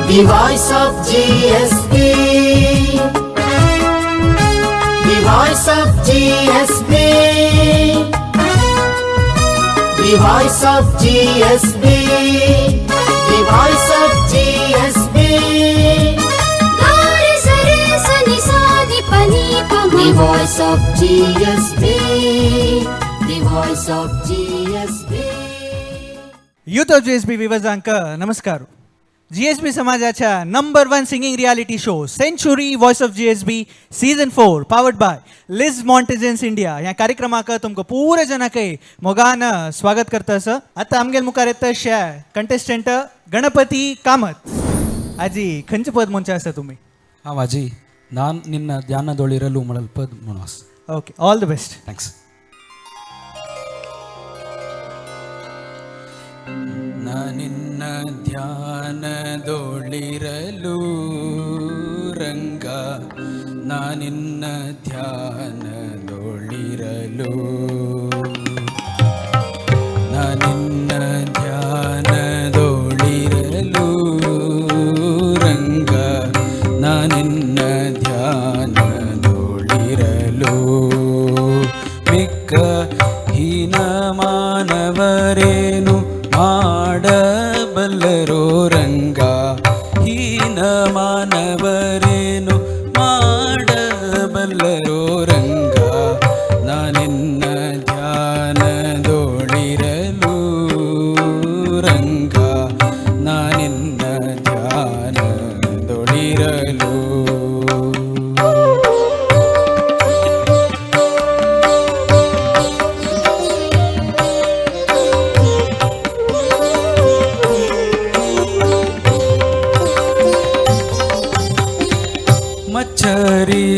The voice of GSB. The voice of GSB. The voice of GSB. The voice of GSB. गा रे स रे स नि सा नि प नि प म. The voice of GSB. The voice of GSB. Youth of GSB विवर्सांक नमस्कार. जीएसबी समाजाच्या number one singing reality show Century Voice of GSB season 4 powered by Liz Mountains India ह्या कार्यक्रमाक तुमकां पुरे जनाकय मोगान स्वागत करता. असं आतां आमगेल मुखार येता शे कंटेस्टंट गणपती कामत. आजी, खंयचें पद म्हणचें आसा तुमी? ಹಾಂ ಅಜ್ಜಿ, ನಾನು ನಿನ್ನ ಧ್ಯಾನದೊಳಿರಲು ಮಳಲ್ಪದ್ ಮುಣೋಸ್. Okay, all the best. Thanks. ನಿನ್ನ ಧ್ಯಾನದೊಳಿರಲು ರಂಗ, ನಾನಿನ್ನ ಧ್ಯಾನದೊಳಿರಲು, ನಾನಿನ್ನ ಧ್ಯಾನದೊಳಿರಲು ರಂಗ, ನಾನಿನ್ನ ಧ್ಯಾನದೊಳಿರಲು, ಮಿಕ್ಕ ಹೀನ ಮಾನವರೇನು ಮಾಡಬಲ್ಲರೋ ರಂಗ, ಹೀನ ಮಾನವರೇನು ಮಾಡಬಲ್ಲರೋ ರಂಗ, ನಾನಿನ್ನ ಧ್ಯಾನದೊಳಿರಲು ರಂಗ, ನಾನಿನ್ನ ಧ್ಯಾನದೊಳಿರಲು.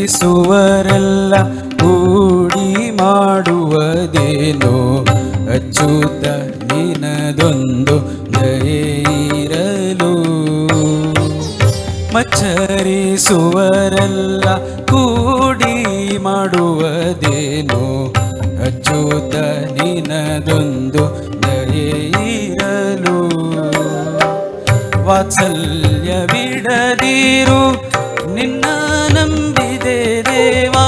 ಮಚ್ಚರಿಸುವರೆಲ್ಲ ಕೂಡಿ ಮಾಡುವುದೇನೋ ಅಚ್ಚುತ ನಿನದೊಂದು ದಯೆಯಿರಲು, ಮಚ್ಚರಿಸುವರೆಲ್ಲ ಕೂಡಿ ಮಾಡುವುದೇನೋ ಅಚ್ಚುತ ನಿನದೊಂದು ದಯೆಯಿರಲು, ವಾತ್ಸಲ್ಯವಿಡದಿರು ನಿನ್ನ ನಂಬಿದೆ ದೇವಾ,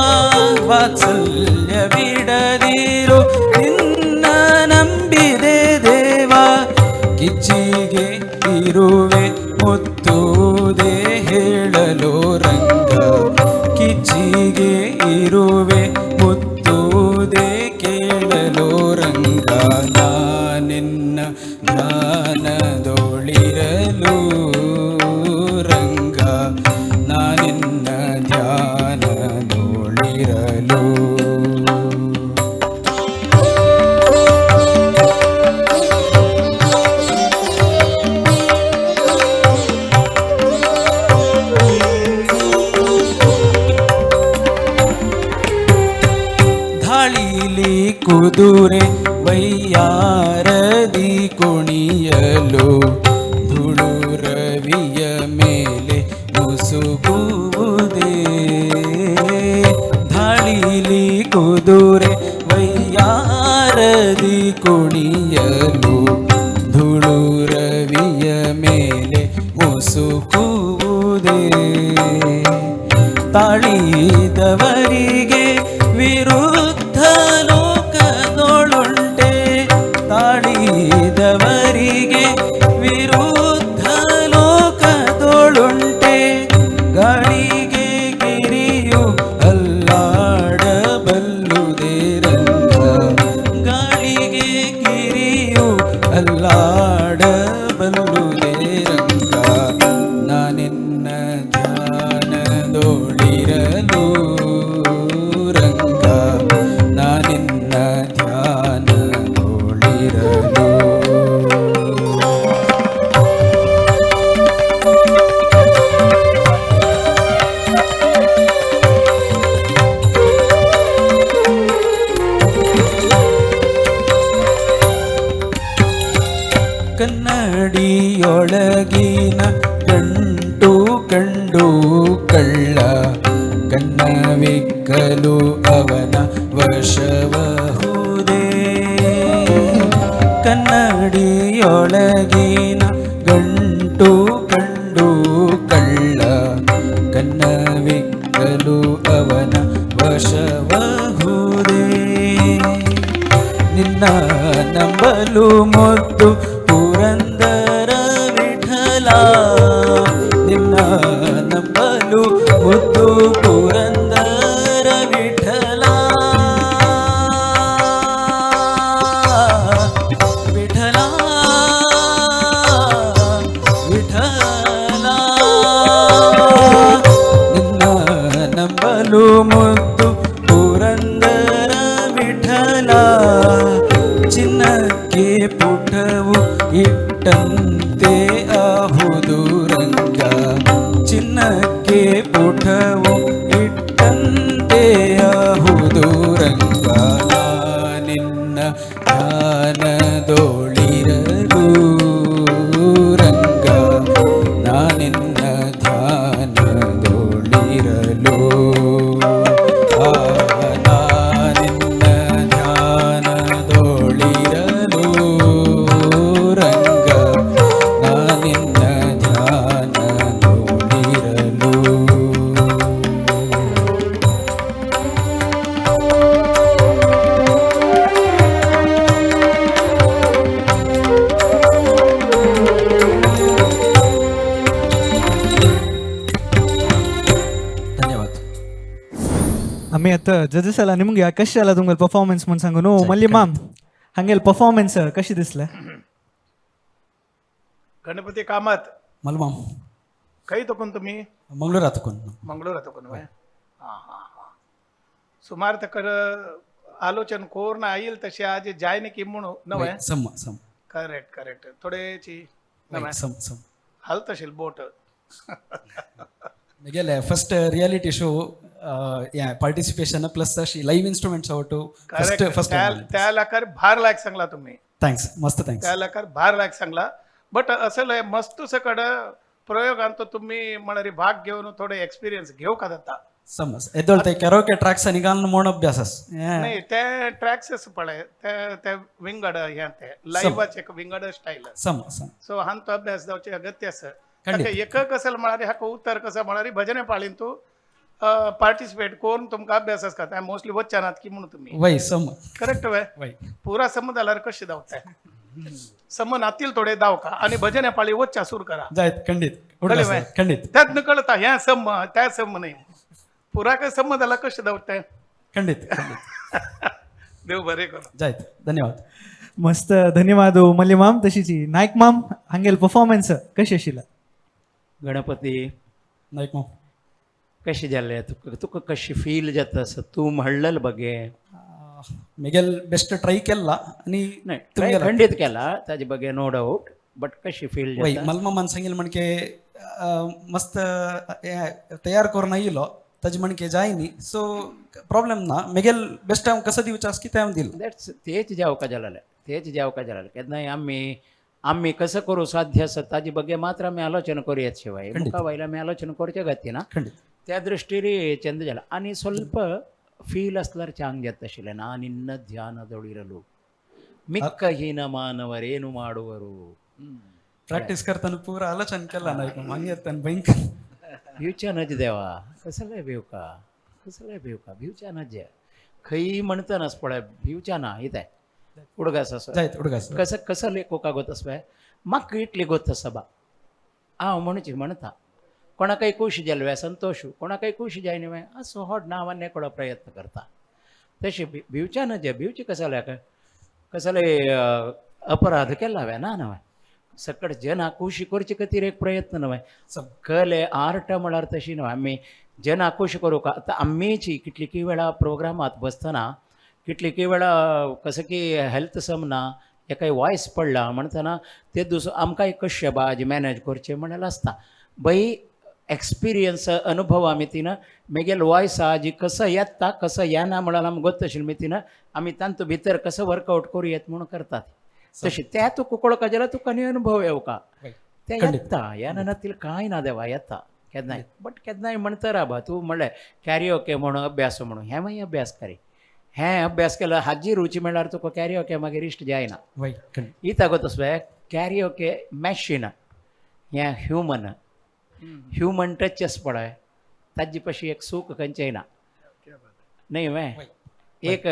ವಾತ್ಸಲ್ಯವಿಡದಿರು ನಿನ್ನ ನಂಬಿದೆ ದೇವಾ, ಕಿಚ್ಚಿಗೆ ಇರುವೆ ಮುತ್ತುವುದೇ ಹೇಳಲು ರಂಗ, ಕಿಚ್ಚಿಗೆ ಇರುವೆ ಮುತ್ತುವುದೇ ಕೇಳಲು ರಂಗ, ನಾನಿನ್ನ ಧ್ಯಾನದೊಳಿರಲು ರಂಗ, ನಾನಿನ್ನ ಧ್ಯಾನದೊಳಿರಲು. ಧಾಳಿಲಿ ಕುದುರೆ ವೈಯಾರದಿ ಕುಣಿಯಲು, ಧುಳು ರವಿಯ ಮೇಲೆ ಮುಸುಗುವುದೇ, ಧಾಳಿಲಿ ಕುದುರೆ ವೈಯಾರದಿ ಕುಣಿಯಲು, ಧುಳು ರವಿಯ ಮೇಲೆ ಮುಸುಕುವುದೇ, ತಾಳಿದವರಿಗೆ ವಿರುದ್ಧ ಲೋಕದೊಳುಂಟೆ, ತಾಳಿದವರಿಗೆ ವಿರುದ್ಧ ಲೋಕದೊಳುಂಟೆ, ಗಾಳಿಗೆ ಗಿರಿಯು ಅಲ್ಲಾಡಬಲ್ಲುದೇ ರಂಗ, ಗಾಳಿಗೆ ಗಿರಿಯು ಅಲ್ಲಾಡಬಲ್ಲುದೇ ರಂಗ, ನಾನಿನ್ನ ಧ್ಯಾನದೊಳಿರಲು ರಂಗ, ನಾನಿನ್ನ ಧ್ಯಾನದೊಳಿರಲು. ಕನ್ನಡಿಯೊಳಗಿನ ಗಂಟು ಕಂಡು ಕಳ್ಳ ಕಣ್ಣವಿಕ್ಕಲು ಅವನ ವಶವಹುದೇ, ಕನ್ನಡಿಯೊಳಗಿನ ಗಂಟು ಕಂಡು ಪುರಂದರ ವಿಠಲ ನಿನ್ನ ನಂಬಲು ಮುದ್ದು ಪುರಂದರ ವಿಠಲ ವಿಠಲ ವಿಠಲ ನಿನ್ನ ನಂಬಲು ಮುದ್ದು ಪುರಂದರ ವಿಠಲ ಚಿನ್ನಕ್ಕೆ ಪುಟವು ಇಟ್ಟಂತೆ ಆಹುದು ರಂಗ ಚಿನ್ನಕ್ಕೆ ಪುಟವು ಇಟ್ಟಂತೆ ಆಹುದು ರಂಗ ನಿನ್ನ ಧ್ಯಾನದೋಳಿರಲು ರಂಗ ನಾನಿನ್ನ ಧ್ಯಾನದೋಳಿರಲು ಆ ನಾನಿನ್ನ ಧ್ಯಾನದೋಳಿರಲು ರಂಗ ನಾನಿನ್ನ ಧ್ಯಾನದೋಳಿರಲು. ಧನ್ಯವಾದ. आमी आतां जजेस आला निमगे कशें जाला तुमगेलें परफॉर्मन्स म्हूण सांगू न्हू. मल्ली माम, हांगेलें परफॉर्मन्स कशें दिसलें? गणपती कामत. मलमाम. खंय तकून तुमी? मंगळूरा तुकून. मंगळूरा तकून वय. हां हां हां सुमार तकर आलोचन कोर्ण आईल तशें आज जायने की म्हूण नवें. सम सम. करेक्ट करेक्ट, थोडेची नवें. सम सम. हालत अशील बोट. गेले first reality show participation plus अशी लाईव्ह इन्स्ट्रुमेंट्स आवटू फर्स्ट फर्स्ट. त्या लाकर भार लायक सांगला तुम्ही. Thanks, मस्त, thanks. त्या लाकर भार लायक सांगला, बट असं मस्त सकड प्रयोगान तो तुम्ही म्हणारी भाग घेऊन थोडे एक्सपिरियन्स घेऊ का जाता. समज एदोळ ते कॅरोके ट्रॅक्स आनी घालून म्हण अभ्यास. नाही, ते ट्रॅक्स पळय, ते ते विंगड हे ते लाईव्हाचे एक विंगड स्टाईल. सम सम. सो हान तो अभ्यास जावचे अगत्य आसा. खंडीत. ताका एकक असेल म्हळ्यार हाका उत्तर कसं म्हळ्यार भजने पाळीन तूं पार्टिसिपेट करून तुमकां अभ्यास आसता ते मोस्टली वचचे नात की म्हणून तुम्ही. वय सम. करेक्ट वय. वय. पुरा सम जाल्यार कशें धांवताय सम नातील थोडे धांवका आणि भजने पाळी वच्चा सुरू करा. जायत खंडीत. कळ्ळें व्हय? खंडीत. त्यात न कळता ह्या सम त्या सम नाही, पुरा काय सम जाला कशें धांवताय? खंडीत खंडीत. देव बरें करूं. जायत, धन्यवाद. मस्त, धन्यवाद हो मल्ली माम. तशीच नायक माम, हांगेलें परफॉर्मन्स कशें आशिल्लें? गणपती. नाईक माम. कशें जालें तुका? तुका कशें फील जाता आसा तूं म्हणलें बगे? मिगेल बेस्ट ट्राय केला आणि नाही, तुमगेला. खंडीत केला ताजे बगे, नो डाऊट, बट कशी फील वय जाता? मलमामान सांगितलं म्हणके मस्त तयार करून येयलो ताजे म्हणके जाय न्ही, सो प्रॉब्लेम ना. मिगेल बेस्ट हांव कसो दिवचो आसा की तें हांव दिलो. That's तेच जावका जालें, तेच जावका जालें. केन्नाय आमी आमी कसं करूं साध्य आसा ताजे बगे मात्र आमी आलोचन करूयात, शिवाय खंडीत. मुखा वयल्यान आमी आलोचन करचे गाती ना. खंडीत. त्या दृष्टीने चंद जाला आणि ಸ್ವಲ್ಪ ಫೀಲ್ असल्यार चांग जाता आशिल्लें. ನಾನಿನ್ನ ಧ್ಯಾನದೊಳಿರಲು ಮಿಕ್ಕ ಹೀನ ಮಾನವರೇನು ಮಾಡುವರು. प्रॅक्टीस करताना पुरा आलोचन केला नाईक माम हांगा येता भयंकर. भिवच्या नज देवा, कसलें भिवका, कसलें भिवका, भिवच्या नज खंय म्हणटनाच पळय भिवच्या ना इतें उडगास आसा. जायत उडगास. कसं कसं लेखोका गोत आसा म्हाका इतली गोत आसा बा हांव म्हणची म्हणटा कोणाकय खूश जालें संतोश, कोणाकय खूश जायना वे असो होड ना हांव नेकडो प्रयत्न करता. तशें भिवच्या नजे भिवचे कसले कसले अपराध केला हांवें ना न्हय, सकट जना खुशी करचे खातीर एक प्रयत्न न्हय. कले आर्ट म्हळ्यार तशी न्हय, आमी जना खूश करूंक. आतां आमीची कितली वेळा प्रोग्रामात बसतना कितली वेळा कसं की हेल्थ समना एकाय वॉयस पडला म्हणटना ते दुसरो आमकांय कशें बा आज मॅनेज करचें म्हणल्यार आसता बई एक्सपिरियन्स अनुभव आमी तिन मेगेल वॉयस आज कसं येता कसं येना म्हळ्यार आमकां गोत आशिल्लें मी तिन आमी तांतू भितर कसं वर्कआउट करूं येत म्हणून करतात. तशें त्या तुका कळोवका जाल्यार तुका आनी अनुभव येवका ते येता येना नातील कांय ना देवा येता केन्नाय, बट केन्नाय म्हणटा राबा तूं म्हणलें कॅरिओके म्हणून अभ्यास म्हणून हें मागीर अभ्यास करी हें अभ्यास केलो हाजी रुची म्हणल्यार तुका कॅरिओके मागीर इश्ट जायना. वय खंडीत. इता गोत आसलें कॅरिओके मॅशीन हें ह्युमन ह्युमन टच पळय ताजे पशी एक सूख खंयचें ना न्हय वे एक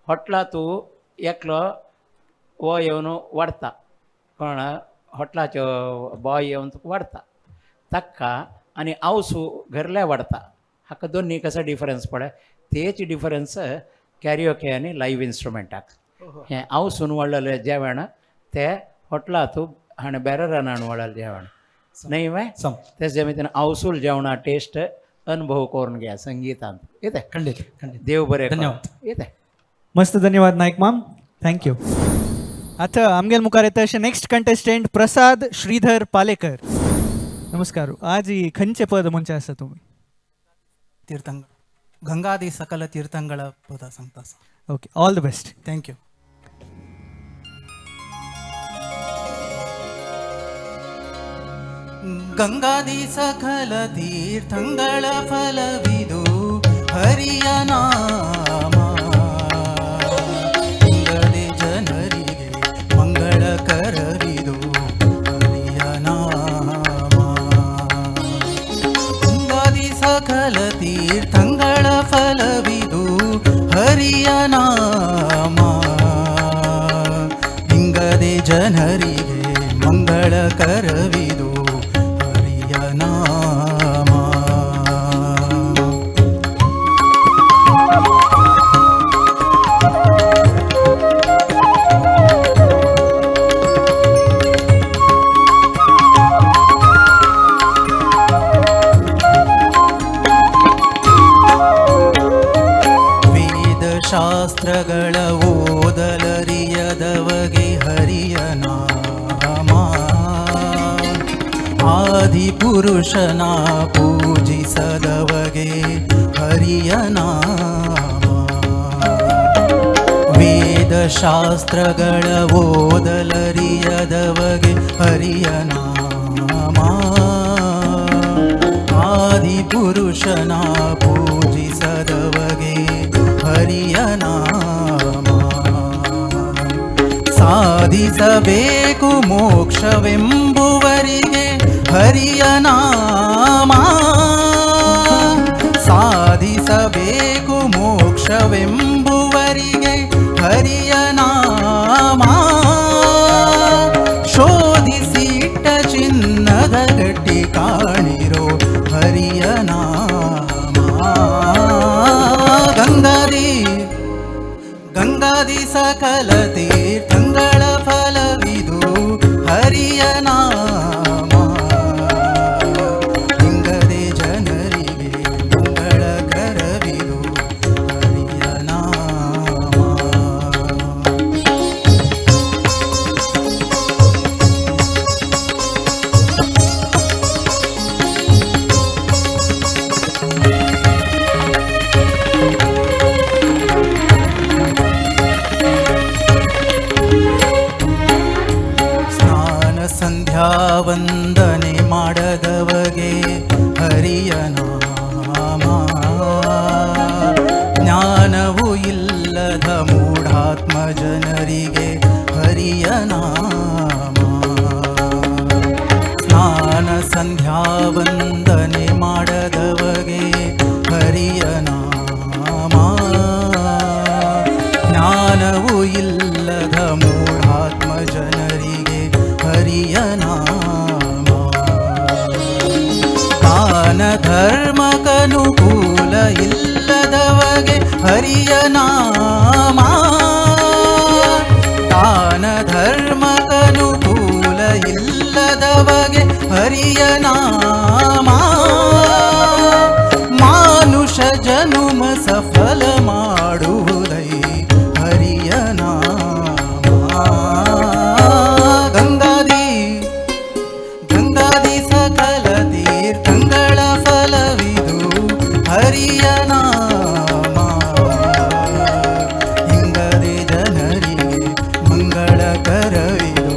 हॉटला तूं एकलो हो येवन वाडटा कोण हॉटलाच्यो बॉय येवन तुका वाडटा ताका आनी आवसू घरल्या वाडटा हाका दोन्ही कसो डिफरन्स पळय तेच डिफरन्स कॅरियोके आनी लायव्ह इन्स्ट्रुमेंटाक. हें आवसून वाडलेलें जेवण ते हॉटला तूं हाणें बॅररान हाणून वाडलेलें जेवण न्हय वे सम तेच जमेतीन आवसूल जेवणा टेस्ट अनुभव करून घ्या संगीतांत येते. खंडित खंडित. देव बरें करूं. धन्यवाद. येते. मस्त, धन्यवाद नाईक माम, thank you. आता आमगेल मुखार येता अशें नेक्स्ट कंटेस्टंट प्रसाद श्रीधर पालेकर. नमस्कार. आज ही खंयचे पद म्हणचे आसा तुमी? ತೀರ್ಥಂಗ ಗಂಗಾದಿ ಸಕಲ ತೀರ್ಥಂಗಳ ಪದ ಸಂತ. Okay, all the best. Thank you. ಗಂಗಾದಿ ಸಕಲ ತೀರ್ಥಂಗಳ ಫಲವಿದು ಹರಿಯ ನಾಮ, ಇಂಗದೆ ಜನರಿಗೆ ಮಂಗಳಕರವಿದು ಹರಿಯ ನಾಮ. ಗಂಗಾದಿ ಸಕಲ ತೀರ್ಥಂಗಳ ಫಲವಿದು ಹರಿಯ ನಾಮ, ಹಿಂಗದೆ ಜನರಿಗೆ ಮಂಗಳಕರವಿದು ಹರಿಯ ನಾಮ. ವೇದಶಾಸ್ತ್ರಗಳ ಓದಲರಿಯದವಗೆ ಹರಿಯ ನಾಮ, ಆದಿಪುರುಷನ ಪೂಜಿಸದವಗೆ ಹರಿಯ ನಾಮ. ವೇದಶಾಸ್ತ್ರಗಳ ಓದಲರಿಯದವಗೆ ಹರಿಯ ನಾಮ, ಆದಿಪುರುಷನ ಪೂಜಿಸದವಗೆ ಹರಿಯ ನಾಮ. ಸಾಧಿಸಬೇಕು ಮೋಕ್ಷವೆಂಬುವರಿಗೆ ಹರಿಯ ನಾಮ, ಸಾಧಿಸಬೇಕು ಮೋಕ್ಷವೆಂಬುವರಿಗೆ ಹರಿಯ ನಾಮ. ಶೋಧಿಸಿಟ್ಟ ಚಿನ್ನದ ಗಟ್ಟಿ ಕಾಣಿರೋ ಹರಿಯ ನಾಮ. ಗಂಗಾದಿ ಗಂಗಾದಿ ಸಕಲ ತೀರ್ಥಂಗಳ ಫಲವಿದು ಹರಿಯ ನಾಮ, ಹಿಂಗದೆ ಜನರಿಗೆ ಮಂಗಳಕರವಿದು ಹರಿಯ ನಾಮ. ಸ್ನಾನ ಸಂಧ್ಯಾ ವಂದನೆ ಮಾಡದವಗೆ ಹರಿಯ ನಾಮ, ಜ್ಞಾನವೂ ಇಲ್ಲದ ಮೂಢಾತ್ಮ ಜನರಿಗೆ ಹರಿಯ ನಾಮ. ಸ್ನಾನ ಸಂಧ್ಯಾ ವಂದನೆ ಮಾಡದವಗೆ ಹರಿಯ ನಾಮ, ಜ್ಞಾನವೂ ಇಲ್ಲದ ಮೂಢಾತ್ಮ ಜನರಿಗೆ ಹರಿಯ ನಾಮ. ದಾನ ಧರ್ಮಕ್ಕನುಕೂಲ ಇಲ್ಲದವಗೆ ಹರಿಯ ನಾಮ, ದಾನ ಧರ್ಮಕ್ಕನುಕೂಲ ಇಲ್ಲದವಗೆ ಹರಿಯ ನಾಮ. ಮಾನುಷ ಜನುಮ ಸಫಲ ಮಾಡುವುದೈ ಹರಿಯ ನಾಮ. ಗಂಗಾದಿ ಗಂಗಾದಿ ಸಕಲ ತೀರ್ಥಂಗಳ ಫಲವಿದು ಹರಿಯ ನಾಮ, ಹಿಂಗದೆ ಜನರಿಗೆ ಮಂಗಳಕರವಿದು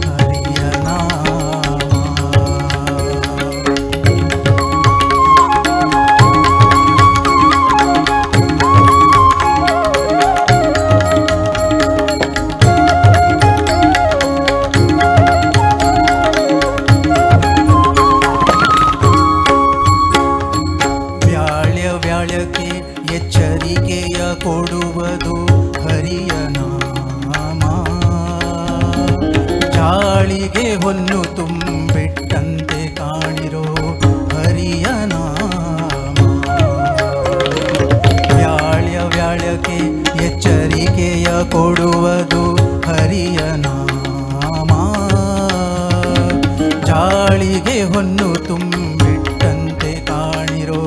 ಹರಿಯ ನಾಮ. ಹೊನ್ನು ತುಂಬಿಟ್ಟಂತೆ ಕಾಣಿರೋ ಹರಿಯ ನಾಮ. ವ್ಯಾಳ್ಯ ವ್ಯಾಳ್ಯಕ್ಕೆ ಎಚ್ಚರಿಕೆಯ ಕೊಡುವುದು ಹರಿಯ ನಾಮ. ಜಾಳಿಗೆ ಹೊನ್ನು ತುಂಬಿಟ್ಟಂತೆ ಕಾಣಿರೋ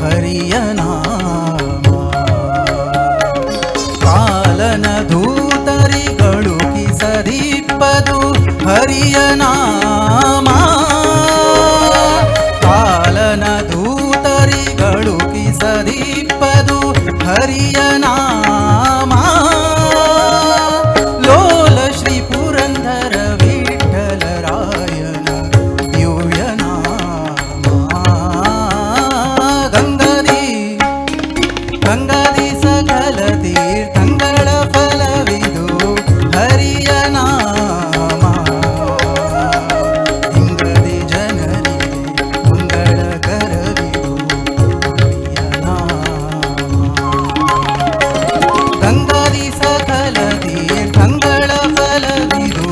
ಹರಿಯ ನಾಮ. ಕಾಲನ ದೂತರಿಗಳು ಕಿಸದಿಪ್ಪದು ಹರಿಯ ನಾಮ. ಕಾಲನ ದೂತರಿಗಳು ಕಿಸದಿಪ್ಪದು ಹರಿಯ ನಾಮ. ಲೋಲ ಶ್ರೀ ಪುರಂದರ ವಿಠಲರಾಯನ ದಿವ್ಯ ನಾಮ. ಗಂಗಾದಿ ಗಂಗಾದಿ ಸಕಲ ತೀರ್ಥಂಗಳ ಫಲವಿದು ಹರಿಯ ನಾಮ. ಹಿಂಗದಿ ಜನರಿಗೆ ಮಂಗಳಕರವಿದು ಹರಿಯ ನಾಮ. ಗಂಗಾದಿ ಸಕಲ ತೀರ್ಥಂಗಳ ಫಲವಿದು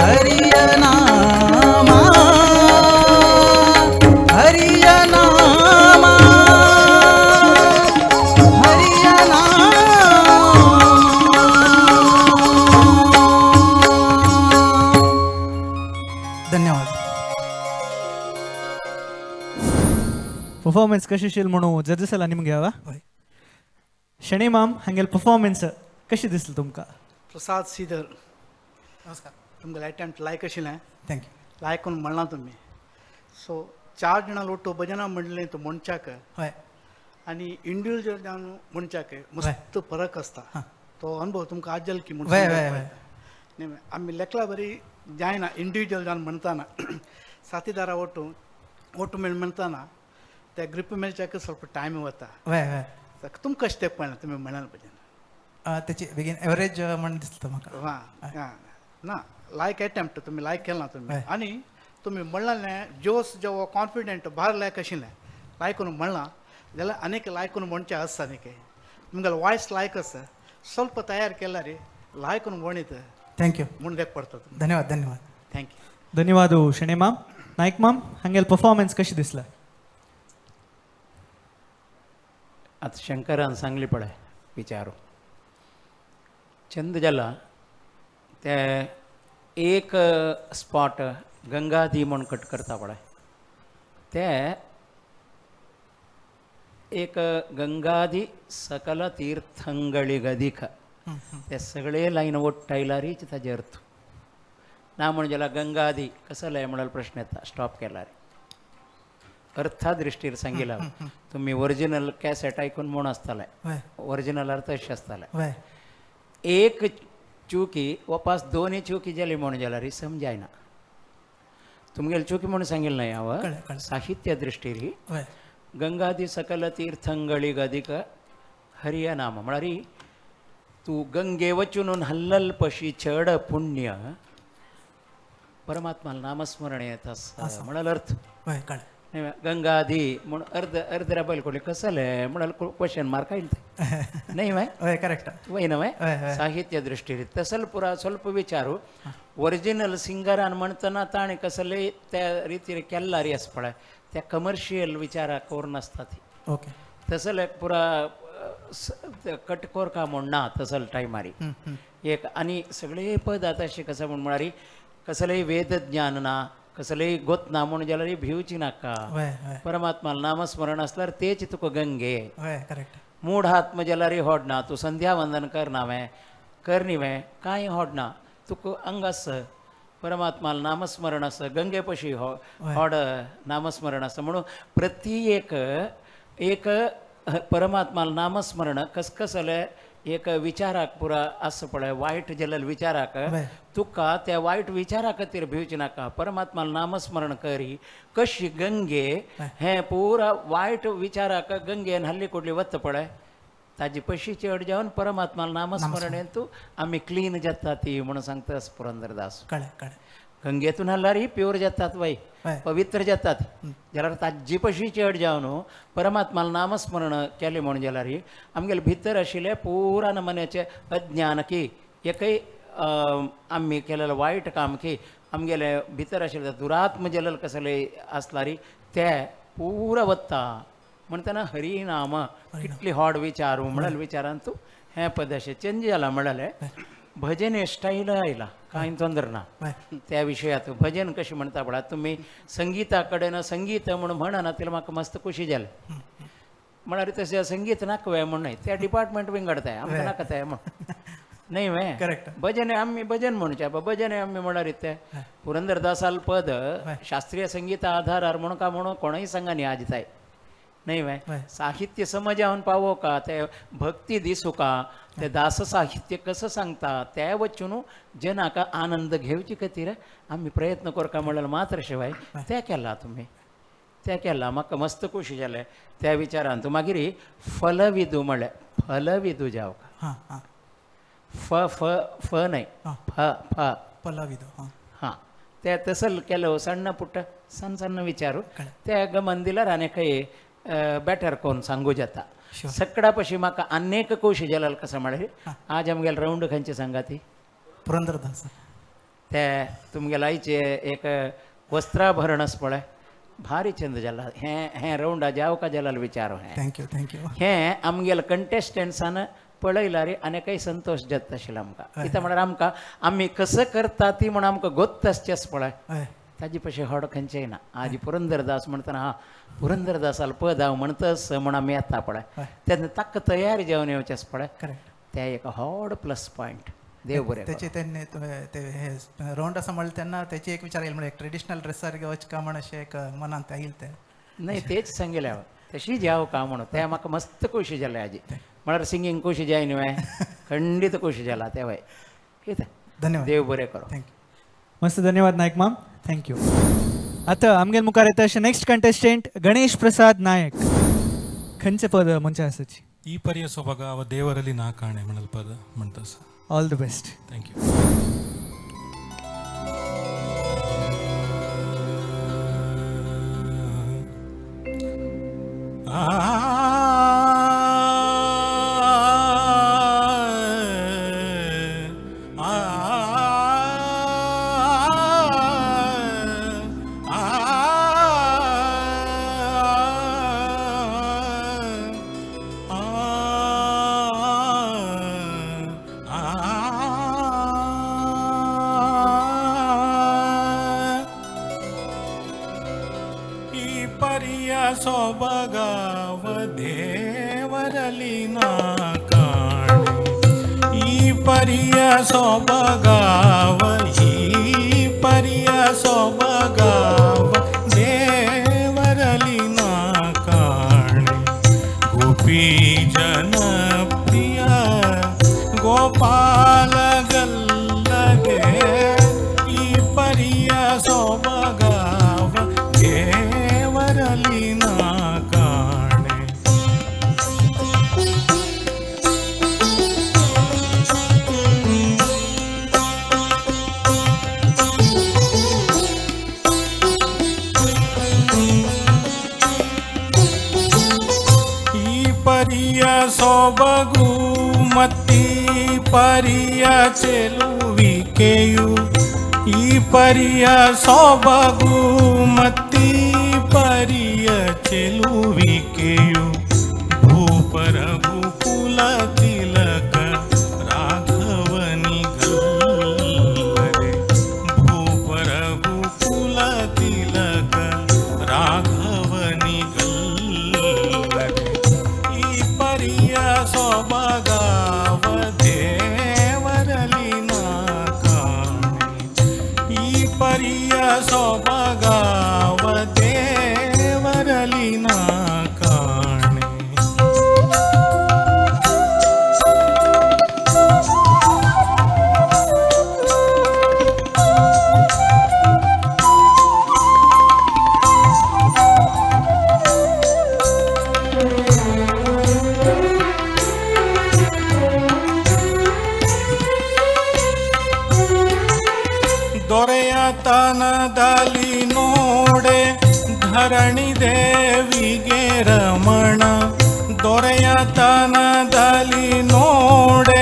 ಹರಿಯ ನಾಮ, ಹರಿಯ ನಾಮ, ಹರಿಯ ನಾಮ. ಧನ್ಯವಾದ. ಪರ್ಫಾರ್ಮೆನ್ಸ್ कशी शील म्हणून जजेस निमगे हवा. हय. शणे माम, हांगेल परफॉर्मन्स कशी दिसली तुमकां? प्रसाद श्रीधर. नमस्कार. तुमगेलें अटेम्प्ट लायक आशिल्लें. Thank you. लायक म्हणून म्हणलां तुमी. सो चार जाणां लोटो भजनां म्हणलें तूं म्हणच्याक हय. आनी इंडिविज्युअल जावन म्हणच्याक मस्त फरक आसता. तो अनुभव तुमकां आजल की म्हूण. वय, वय, वय. न्ही, आमी लेकला बरी जायना इंडिविज्युअल जावन म्हणटाना. साथीदारा ओटू ओटू मेळ म्हणटाना ते ग्रीप मेळच्याक ಸ್ವಲ್ಪ टायम वता. वय वय. तुमकां कशें तें पळयलां तुमी म्हणाल भजन? त्याची बेगीन एवरेज म्हण दिसता म्हाका. हां हां, ना, लायक एटेम्प्ट तुमी लायक केलां तुमी. हय. आनी तुमी म्हणलें जोस जो कॉन्फिडंट भार लायक आशिल्लें. लायक करून म्हणलां जाल्यार आनीक लायक करून म्हणचें आसा. आनीक तुमगेलो वॉयस लायक आसा. ಸ್ವಲ್ಪ तयार केल्यार लायक करून म्हणीत thank you. म्हूण देख पडटा तुमकां. धन्यवाद, धन्यवाद. Thank you. धन्यवाद शणे माम. नायक माम, हांगेल परफॉर्मन्स कशी दिसला? आतां शंकरान सांगली पळय विचारू चंद जाला ते एक स्पॉट गंगादी म्हूण कट करता पळय ते एक गंगादी सकल तीर्थंಗಳಿಗಧಿಕ ते सगळे लायन ओट्टायल्यारीच ताजे अर्थ ना. म्हण जाल्यार गंगादी कसो लय म्हळ्यार प्रश्न येता. स्टॉप केल्यार अर्था दृश्टीर सांगिला. तुमी ओरिजिनल कॅसेट आयकून म्हूण आसताले. वय. ओरिजिनल अर्थ अशें आसताले. वय. एक चुकी वपास दोनूय चुकी जाली म्हूण जाल्यार समजायना. तुमगेली चुकी म्हणून सांगिल्लें न्हय हांव. कळ्ळें, कळ्ळें. साहित्य दृश्टीर वय. गंगादी सकल तीर्थंಗಳಿगधिक हरिय नाम म्हळ्यार तूं गंगे वचून हल्लल्पशी चड पुण्य परमात्मा नामस्मरण येत आसा म्हळ्यार अर्थ. वय, कळ्ळें. न्हय, गंगादी म्हूण अर्द अर्द राबयल कोडले कसले म्हळ्यार क्वेश्चन मार्क आयले ते न्हय माय? वय, करेक्ट. वय ना? हय, हय. साहित्य दृश्टीर तसल पुरा ಸ್ವಲ್ಪ विचारू. ओरिजिनल सिंगरान म्हणतना ताणें कसले त्या रितीन केल्ला री आसा पळय त्या कमर्शियल विचाराक करून नासता ती. तसले पुरा कटकोर का म्हूण ना तसल टायमारी एक. आनी सगळे पद आतां अशें कसं म्हूण म्हळ्यार कसलेय वेदज्ञान ना, कसलेय गोत ना म्हूण जाल्यार भिवची नाका. वय वय. परमात्मा नामस्मरण आसल्यार तेच तुका गंगे. वय, करेक्ट. मूढ आत्म जाल्यार होडना. तूं संध्या वंदन करना वें करनी वें कांय होडना. तुका अंग आस परमात्मा नामस्मरण आसा गंगे पशी हो होड नामस्मरण आसा. म्हणून प्रति एक एक परमात्मा नामस्मरण कसकसले एक विचाराक पुरा आसा पळय वायट जाल्ले विचाराक तुका त्या वायट विचारा खातीर भिवची नाका. परमात्मा नामस्मरण करी कशी गंगे हें पुरा वायट विचाराक गंगेन हल्ली कुडली वता पळय ताजी पशी चड जावन परमात्मा नामस्मरण तूं आमी क्लीन जाता ती म्हणून सांगता पुरंदरदास. कळ्ळें, कळ्ळें. गंगेतून हाडल्यार प्युअर जातात वय, पवित्र जातात. जाल्यार ताजी पशी चड जावन परमात्मा नामस्मरण केलें म्हूण जाल्यार आमगेले भितर आशिल्लें पुरा नमन्याचें अज्ञान की एकय आमी केलेलें वायट काम की आमगेले भितर आशिल्ले दुरात्म जलल कसले आसलारी ते पुरा वत्ता म्हणटना हरिनाम कितली हॉड विचार म्हणल विचारान तूं हें पद अशें चेंज जाला म्हणलें भजन स्टायल आयला कांय तोंदर ना त्या विशयात भजन कशें म्हणटा पळय तुमी संगीता कडेन संगीत म्हूण म्हणना तितलें म्हाका मस्त खोशी जालें. म्हळ्यार तशें संगीत नाका वे म्हूण न्हय त्या डिपार्टमेंट विंगड तें आमकां नाका तें म्हूण न्हय वे करेक्ट. भजन आमी भजन म्हणचें भजन आमी म्हळ्यार तें पुरंदरदासाल पद शास्त्रीय संगीता आधारार म्हणून का म्हणून कोणूय सांगा न्ही आज ताय न्हय वे साहित्य समजावन पावो का ते भक्ती दिसू का ते दास साहित्य कसं सांगता ते वचून जनाका आनंद घेवचे खातीर आमी प्रयत्न करका म्हणल्यार मात्र शिवाय ते केला तुमी ते केला म्हाका मस्त खोशी जालें त्या विचारान. तूं मागीर फलविदू म्हणलें फलविदू जाव का हां हां फ फ फ न्हय फ फ पल्लविदू हां हां ते तसल केलो सण्ण पुट्ट सण सण्ण विचारू ते गमन दिल्यार आनी खंय बेटर कोण सांगू जाता. सगळ्या पशी म्हाका आनेक खोशी जाल्यार कसं म्हळ्यार आज आमगेले रावंड खंयचे सांगा ती पुरंदरदास ते तुमगेले आयचे एक वस्त्राभरणस पळय भारी चंद जाला हें हें रावंडा जाव का जाल्यार विचार हें thank you thank you हें आमगेले कंटेस्टंट्सान पळयल्यार आनी संतोश जाता आशिल्लो आमकां. कित्याक म्हळ्यार आमकां आमी कसं करता ती म्हूण आमकां गोत्त आसचेंच पळय ताजे पशी हड खंयचेय ना. आज पुरंदरदास म्हणटना हा पुरंदरदासाल पद हांव म्हणतस म्हूण आमी येता पळय तेन्ना ताका तयार जावन येवचेंच पळय ते एक व्हड प्लस पॉयंट. देव बरें त्याचे त्यांनी ते हे रावंड आसा म्हणलें तेन्ना त्याची एक विचार येयल म्हणजे ट्रेडिशनल ड्रेसार वच का म्हण अशें एक मनांत येयल तें न्हय तेच सांगिल्लें हांवें तशी जाव का म्हणून तें म्हाका मस्त खोशी जालें आजी म्हळ्यार सिंगींग खोशी जाय न्हय खंडीत खोशी जाला तें वय कितें धन्यवाद देव बरें करो thank you मस्त धन्यवाद नायक माम thank you. आता आमगेल मुखार येता अशें नेक्स्ट कंटेस्टंट गणेश प्रसाद नायक. खंयचें पद म्हणचें आसाची ಈ ಪರಿಯ ಸೊಬಗ ಅವ ದೇವರಲ್ಲಿ ನಾ ಕಾಣೆ म्हणल ಪದ म्हणತಸ. All the best. Thank you. ಪರಿಯ ಸೊಬಗಾವ ದೇವರಲ್ಲಿ ನಾ ಕಾಣೆ ಈ ಪರಿಯ ಸೊಬಗಾವ ಈ ಪರಿಯ ಸೊಬಗಾವ ದೇವರಲ್ಲಿ ನಾ ಕಾಣೆ ಗೋಪಿ ಜನಪ್ರಿಯ ಗೋಪಾಲಗಲ್ಲದೆ ಈ ಪರಿಯ ಸೊಬಗಾವ ದೇವರಲ್ಲಿ ನಾ ಕಾಣೆ. ಈ ಪರಿಯ ಸೊಬಗು ಮತ್ತಿ ಪರಿಯ ಚೆಲುವಿಕೆಯು ಈ ಪರಿಯ ಸೊಬಗು ಮತ್ತಿ ಪರಿಯ ಚೆಲುವಿಕೆಯು ಭೂಪರ ಭೂಕುಲ ತಿಲಕ ರಾಘವನಿಗಲ್ಲದೆ ಭೂಪರ ಭೂಕುಲ ತಿಲಕ ರಾಘವನಿಗಲ್ಲದೆ ಈ ಪರಿಯ ಸೊಬಗಾವ ದೇವರಲ್ಲಿ ನಾ ಕಾಣೆ ಈ ಪರಿಯ ಸೊಬಗಾವ ದೇವರಲ್ಲಿ ನಾ ಕಾಣೆ. ದೊರೆಯತನದಲ್ಲಿ ನೋಡೆ ಧರಣಿ ದೇವಿಗೆ ರಮಣ ದೊರೆಯತನದಲ್ಲಿ ನೋಡೆ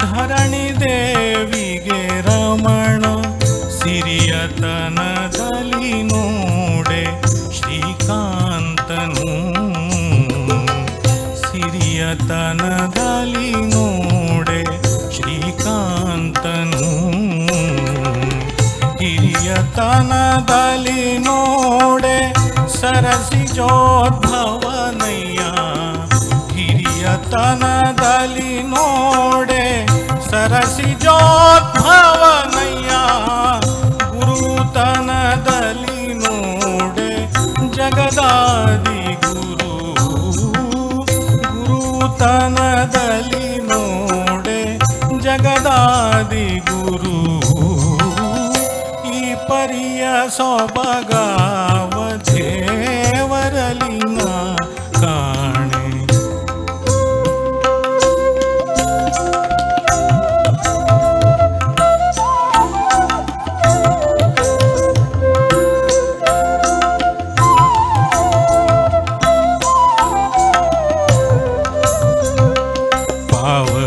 ಧರಣಿ ದೇವಿಗೆ ರಮಣ ಸಿರಿಯ ನೋಡೆ ಶ್ರೀಕಾಂತನು ಸಿರಿಯತನದಲ್ಲಿ ನೋಡೆ ಶ್ರೀಕಾಂತನು ಹಿರಿಯತನದಲ್ಲಿ ನೋಡೆ ಸರಸಿಜೋದ್ಭವನಯ್ಯ ಹಿರಿಯತನದಲ್ಲಿ ನೋಡೆ ಸರಸಿಜೋದ್ಭವನಯ್ಯ ಗುರುತನದಲ್ಲಿ ನೋಡೆ ಜಗದಾದಿ ಗುರು ಗುರುತನದಲ್ಲಿ ನೋಡೆ ಜಗದಾದಿ ಗುರು ಈ ಪರಿಯ ಸೊಬಗಾವ ದೇವರಲಿ ನಾ ಕಾಣೆ.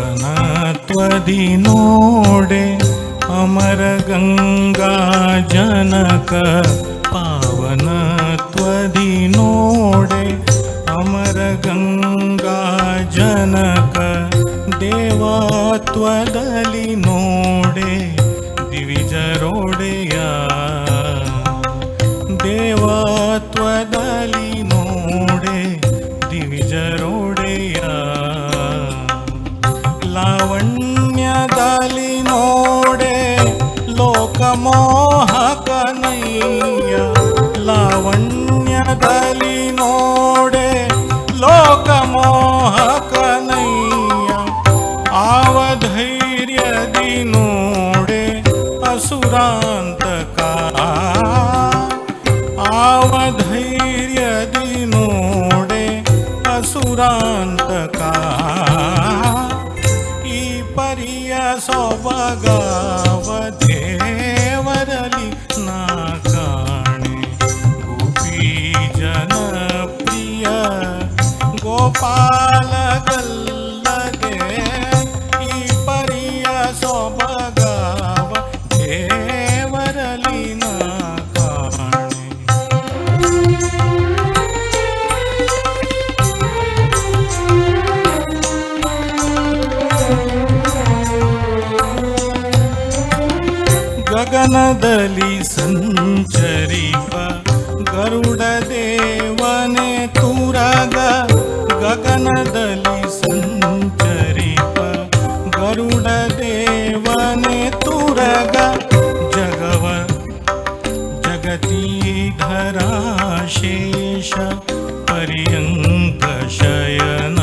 ಪಾವನತ್ವದಿ ನೋಡೆ ಅಮರ ಗಂಗಾ ಜನಕ ಪಾವನತ್ವದಿ ನೋಡೆ ಅಮರ ಗಂಗಾ ಜನಕ ದೇವತ್ವದಲ್ಲಿ ನೋಡೆ ದಿವಿಜರೋಡೆಯ ದೇವತ್ವದಲ್ಲಿ ನೋಡೆ ದಿವಿಜರೋಡೆಯ ಲಾವಣ್ಯದಲ್ಲಿ ನೋಡೆ ಲೋಕಮೋಹಕನಯ್ಯ ಲಾವಣ್ಯದಲ್ಲಿ ನೋಡೆ ಲೋಕಮೋಹಕನಯ್ಯ ಆವಧೈರ್ಯದಿ ನೋಡೆ ಅಸುರಾಂತಕ ಆವಧೈರ್ಯದಿ ನೋಡೆ ಅಸುರಾಂತಕ ಈ ಪರಿಯ ಸೊಬಗಾವ ದೇವರಲಿ ನಾ ಕಾಣೆ ಗೋಪಿ ಜನಪ್ರಿಯ ಗೋಪಾಲಗಲ್ಲದೆ ಈ ಪರಿಯ ಸೊಬಗಾವ ದೇವರಲಿ ನಾ ಕಾಣೆ. ಗಗನದಲ್ಲಿ ಸಂಚರಿಪ ಗರುಡ ದೇವನೇ ತುರಗ ಗಗನದಲ್ಲಿ ಸಂಚರಿಪ ಗರುಡ ದೇವನೇ ತುರಗ ಜಗವ ಜಗತೀಧರಾ ಶೇಷ ಪರ್ಯಂಕ ಶಯನ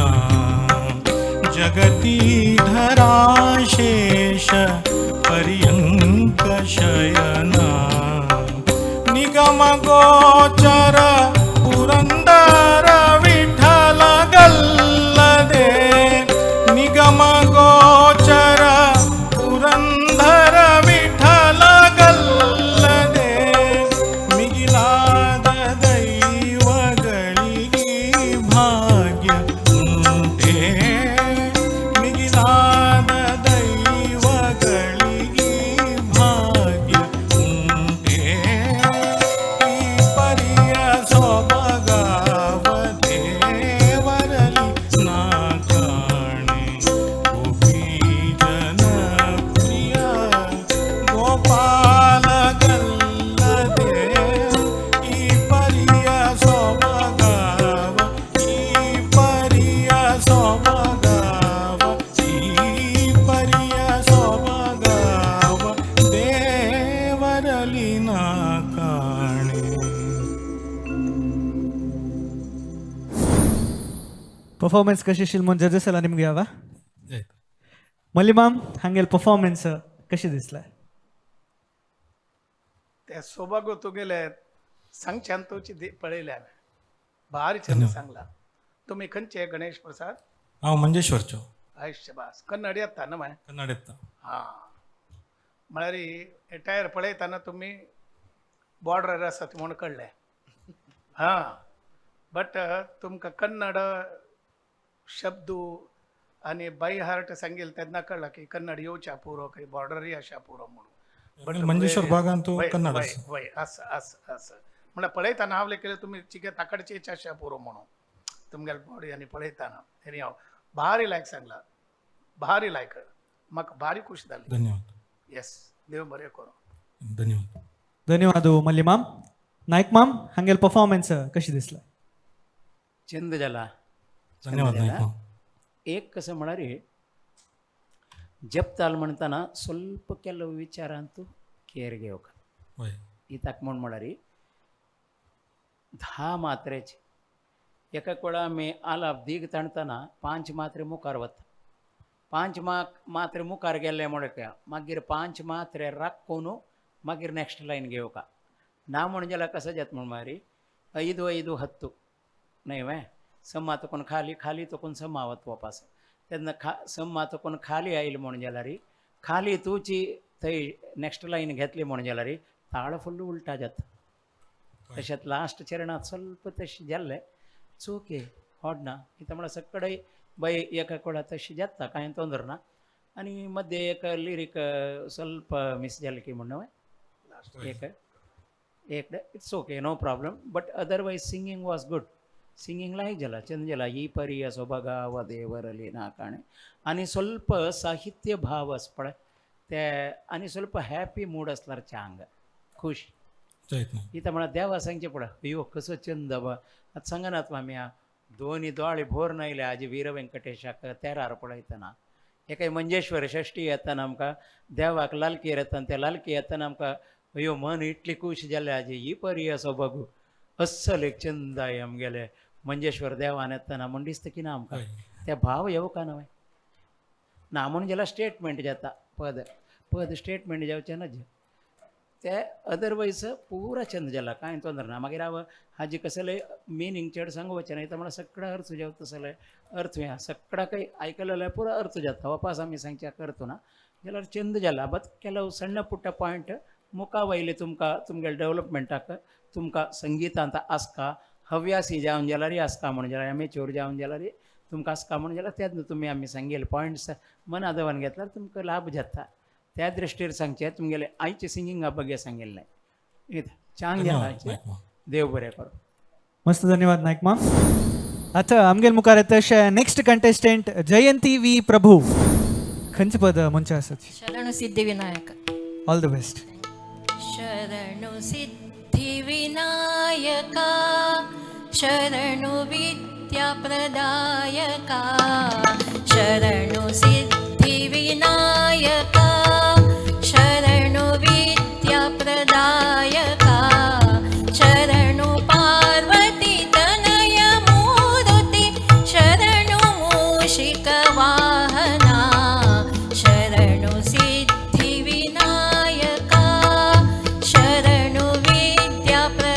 ಜಗತೀಧರಾ ಶೇಷ ಪರ್ಯಂಕ ಶಯನ ನಿಗಮ ಗೋಚರ ಪುರಂದರ ವಿಠಲ ಗಲ್ಲದೆ ನಿಗಮ ಗೋಚರ ಪುರಂದರ ವಿಠಲ ಗಲ್ಲದೆ ಮಿಗಿಲಾದ ದೈವಗಳಿಗೆ ಭಾಗ್ಯ ಉಂಟೆ ಮಿಗಿಲಾದ ದೈವಗಳಿಗೆ ಭಾಗ್ಯ ಉಂಟೆ ಈ ಪರಿಯ ಸೊಬಗಾವ ದೇವರಲಿ ನಾ ಕಾಣೆ ಗೋಪಿ ಜನಪ್ರಿಯ ಗೋಪಾಲಗಲ್ಲದೆ ಈ ಪರಿಯ ಸೊಬಗಾವ ಈ ಪರಿಯ ಸೊಬಗಾವ ಈ ಪರಿಯ ಸೊಬಗಾವ ದೇವರಲಿ ನಾ ಕಾಣೆ. ಪರ್ಫಾರ್ಮೆನ್ಸ್ ಕಶಿ ಶಿಲ್ ಜಡ್ಜಸ್ ಎಲ್ಲ ನಿಮ್ಗೆ ಯಾವ मल्लिमाम हांगेल परफॉर्मन्स कशी दिसला? ते सोबागो तुगेले सांगच्यान तुची पळयले हांवें भारी छंद सांगला. तुमी खंयचे गणेश प्रसाद? हांव मंजेश्वरचो. आयुष्य बास कन्नड येता न्हू मागीर? कन्नड येता. हां म्हळ्यार एटायर पळयतना तुमी बॉर्डर आसात म्हूण कळ्ळें. हां बट तुमकां कन्नड शब्द आनी बाय हार्ट सांगील तेन्ना कळ्ळां की कन्नड येवच्या पुरो काय बॉर्डरूय आशा पुरो म्हणून. मंजेश्वर भागांतू कन्नड वय आसा. वय आसा आसा आसा म्हणल्यार पळयतना हांव लेखिल्लें तुमी चिके ताकडचे आशा पुरो म्हणून तुमगेले बॉडी आनी पळयतना एनी हांव भारी लायक सांगला, भारी लायक, म्हाका भारी खुश जाली. धन्यवाद. येस, देव बरें करूं. धन्यवाद. धन्यवाद मल्ली माम. नायक माम, हांगेल परफॉर्मन्स कशी दिसला? चंद जाला. धन्यवाद नायक माम. एक कसं म्हळ्यार जपताल म्हणताना ಸ್ವಲ್ಪ ಕೆಲವು ವಿಚಾರ ಅಂತೂ केअर घेवक. वय. इताक म्हूण म्हळ्यार 10 मात्रेचे एका वेळा आमी आलाप दीग ताणतना 5 मात्रे मुखार वता, 5 मात्रे मुखार गेले म्हणटा मागीर 5 मात्रे राखून मागीर नेक्स्ट लायन घेवका ना म्हण जाल्यार कसं जाता म्हण मारी 5 5 10 न्हय वे सम्मा तकून खाली खाली तकून सम्मा वता वापस तेन्ना सम्मा तकून खाली आयली म्हण जाल्यार खाली तुची थंय नेक्स्ट लायन घेतली म्हण जाल्यार ताळ फुल्ल उल्टा जाता. तशेंच लास्ट चरणांत ಸ್ವಲ್ಪ तशें जाल्लें चोके होडना कित्याक म्हळ्यार सगळे बाय एका कोडा तशें जाता कांय तोंदर ना आनी मध्य एक लिरीक ಸ್ವಲ್ಪ मिस जालें की म्हण एक एक it's okay, no problem, but otherwise singing was good. Singing लायक जाला, चंद जाला. ही परिय ಸೊಬಗಾವ ದೇವರಲ್ಲಿ ನಾ ಕಾಣೆ आनी ಸ್ವಲ್ಪ साहित्य भाव आस पळय ते आनी ಸ್ವಲ್ಪ हॅपी मूड आसल्यार चांग खुश जायत ना. इथं म्हणा देवा सांगचे पळय अयो कसो चंद बा. आतां सांगनात मामी दोनी दोळे भोर नायले आजी वीर वेंकटेशाक तेरार पळयतना एकाय मंजेश्वर षष्ठी येतना आमकां देवाक लालकी येतना त्या लालकी येतना आमकां अयो मन इतली खूश जालें आजी ही परी असो बघू अस्सल एक चंद आहे आमगेले मंजेश्वर देवान येतना म्हण दिसता की ना आमकां त्या भाव येवका न्हय ना म्हूण जाल्यार स्टेटमेंट जाता पद पद स्टेटमेंट जावचें ना ते अदरवायज पुरा चंद जाला कांय तोंदर ना. मागीर हांव हाजे कसले मिनींग चड सांगवचें न्हय म्हळ्यार सगळो अर्थ जावता तसले अर्थ हें सगळा काही आयकलें पुरा अर्थ जाता वापस आमी सांगच्याक अर्थ ना जाल्यार चंद जाला. बट ಕೆಲವು ಸಣ್ಣ ಪುಟ್ಟ ಪಾಯಿಂಟ್ मुखा वयले तुमकां तुमगेले डेवलपमेंटाक तुमकां संगितांत आसका हव्यासी जावन जाल्यार आसका म्हण जाल्यार एमेच्योर जावन जाल्यार तुमकां आसका म्हण जाल्यार तेन्ना तुमी आमी सांगेले पॉयंट्स मना दवरून घेतल्यार तुमकां लाभ जाता. त्या दृश्टीर सांगचें तुमगेले आयचे सिंगिंगा बगे सांगिल्लें इथं चांग धन्यवाद. देव बरें करूं. मस्त, धन्यवाद नायक माम. आता आमगेल मुखार येता next contestant Jayanti V Prabhu. खंयचे पद म्हणचे आसा? शरणु Siddhivinayak. All the best. शरणु Siddhivinayaka शरणु विद्याप्रदायका शरणु Siddhivinayaka शरणु विद्याप्रदायका शरणु Parvati Tanay Murthy शरणु मूषिकवाहना शरणु Siddhivinayaka शरणु विद्याप्रदायका.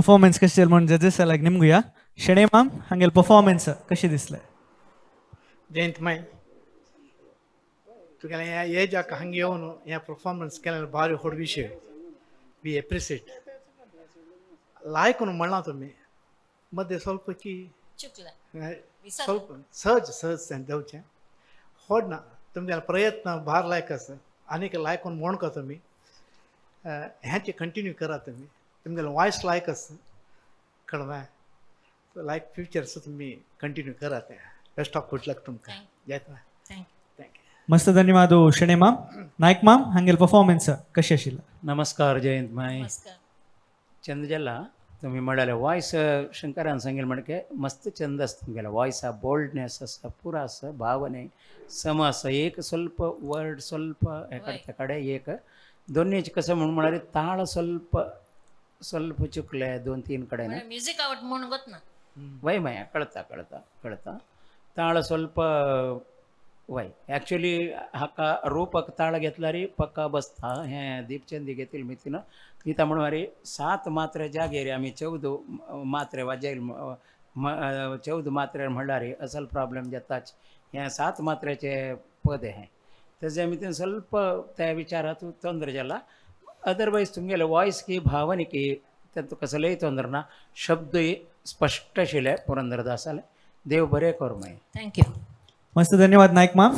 Performance कशें जालें म्हणून जजेस लायक निमगुया शेणे माम हांगेले परफॉर्मन्स कशें दिसलें? जयंत माय तुगेलें ह्या एजाक हांगा येवन हें परफॉर्मन्स केलें भारी व्हड विशय, वी एप्रिशिएट. लायक म्हणून म्हणलां तुमी मदें स्वल्प की चुकलं. स्वल्प सहज सहज तें देवचें व्हड ना. तुमगेले प्रयत्न भार लायक आसा आनीक लायकून म्हण का तुमी हेंचे कंटिन्यू करा. तुमी तुमगेलें वॉयस लायक आसा कळ्ळें. लायक फ्युचर्स तुमी कंटिन्यू करा तें. बेस्ट ऑफ गुड लक तुमकां जयंत. Thank you. मस्त धन्यवाद शेणे माम. नायक माम हांगेले परफॉर्मन्स कशें आशिल्लें? नमस्कार जयंत माय. नमस्कार. चंद जाला तुम्ही म्हणाले वॉयस शंकरान सांगेल म्हणके मस्त चंद आसा तुमगेलो वॉयस हा, बोल्डनेस आसा, पुरा आसा, भावने सम आसा. एक ಸ್ವಲ್ಪ वर्ड ಸ್ವಲ್ಪ हे काडटा कडेन एक दोन्हीच कसं म्हणून म्हळ्यार ताळ ಸ್ವಲ್ಪ ಸ್ವಲ್ಪ चुकले दोन तीन कडेन. म्युझिक आवड म्हणून गोत ना. वय माया कळता कळता कळता ताळ ಸ್ವಲ್ಪ वय ॲक्च्युली हाका रूपक ताळ घेतला री पक्का बसता. हें दीपचंदी घेतील मितीन दिता म्हणून अरे 7 मात्रे जागेर आमी 14 मात्रे वाजयल 14 मात्रे म्हणल्यार असल प्रॉब्लेम जाताच. हें 7 मात्रेचे पद हें तेजे मितीन ಸ್ವಲ್ಪ त्या विचारात ತೊಂದರೆ जाला. अदरवायज तुमगेले वॉयस की भावने की तातूंत कसलेय ತೊಂದರೆ ना. शब्दय स्पश्ट आशिल्ले पुरंदरदासाले. देव बरें कर मागीर. Thank you. मस्त धन्यवाद नायक माम.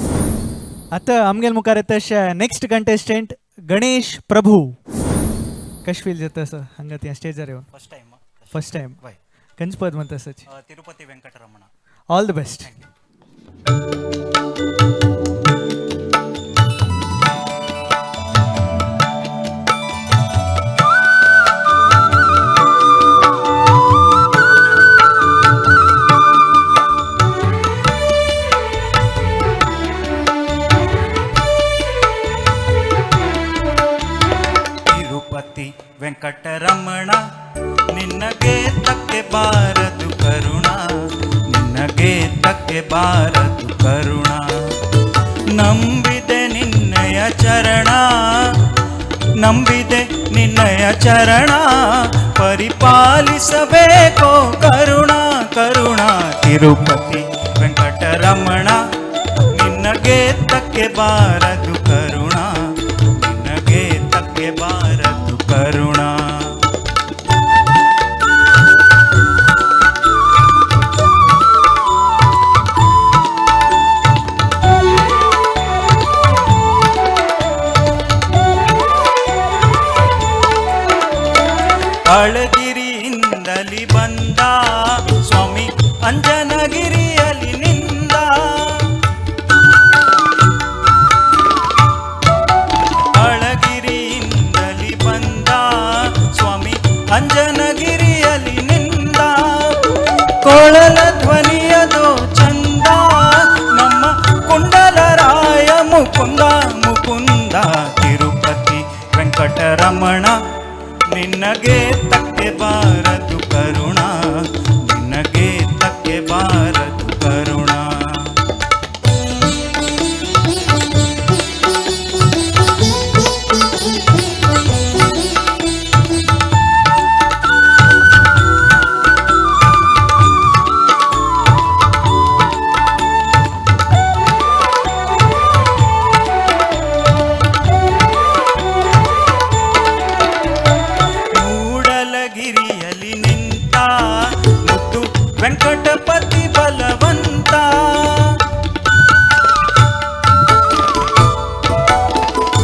आता आमगेल मुखार येता अशें नेक्स्ट कंटेस्टंट गणेश प्रभू. कशें फील जाता असं हांगा त्या स्टेजार येवन? First time. First time. वय. खंयचें पद म्हणटा सच? Tirupati Venkataramana. All the best. Tirupati Venkataramana ನಿನ್ನಗೆ ತಕ್ಕೆ ಬಾರದು ಕರುಣ, ನಿನ್ನಗೆ ತಕ್ಕೆ ಬಾರದು ಕರುಣ. ನಂಬಿದೆ ನಿನ್ನಯ ಚರಣ, ನಂಬಿದೆ ನಿನ್ನಯ ಚರಣ, ಪರಿಪಾಲಿಸಬೇಕೋ ಕರುಣ ಕರುಣ. ತಿರುಪತಿ ವೆಂಕಟರಮಣ ನಿನ್ನಗೆ ತಕ್ಕೆ ಬಾರದು ಕರುಣ, ನಿನ್ನಗೆ ತಕ್ಕೆ ಬಾರದು ಕರುಣ. ಅಳಗಿರಿಯಿಂದಲಿ ಬಂದ ಸ್ವಾಮಿ ಅಂಜನಗಿರಿಯಲ್ಲಿ ನಿಂದ, ಅಳಗಿರಿಯಿಂದಲಿ ಬಂದ ಸ್ವಾಮಿ ಅಂಜನಗಿರಿಯಲ್ಲಿ ನಿಂದ. ಕೊಳಲ ಧ್ವನಿಯದೋ ಚಂದ ನಮ್ಮ ಕುಂಡಲರಾಯ ಮುಕುಂದ ಮುಕುಂದ. ತಿರುಪತಿ ವೆಂಕಟರಮಣ ನಿನ್ನಗೆ ತಕ್ಕೆ ಬಾರದು ಕರುಣ, ನಿನ್ನಗೆ ತಕ್ಕೆ ಬಾರದು ಕರುಣ. ಮೂಡಲಗಿರಿಯಲ್ಲಿ ನಿಂತ ಮುತ್ತು ವೆಂಕಟಪತಿ ಬಲವಂತ,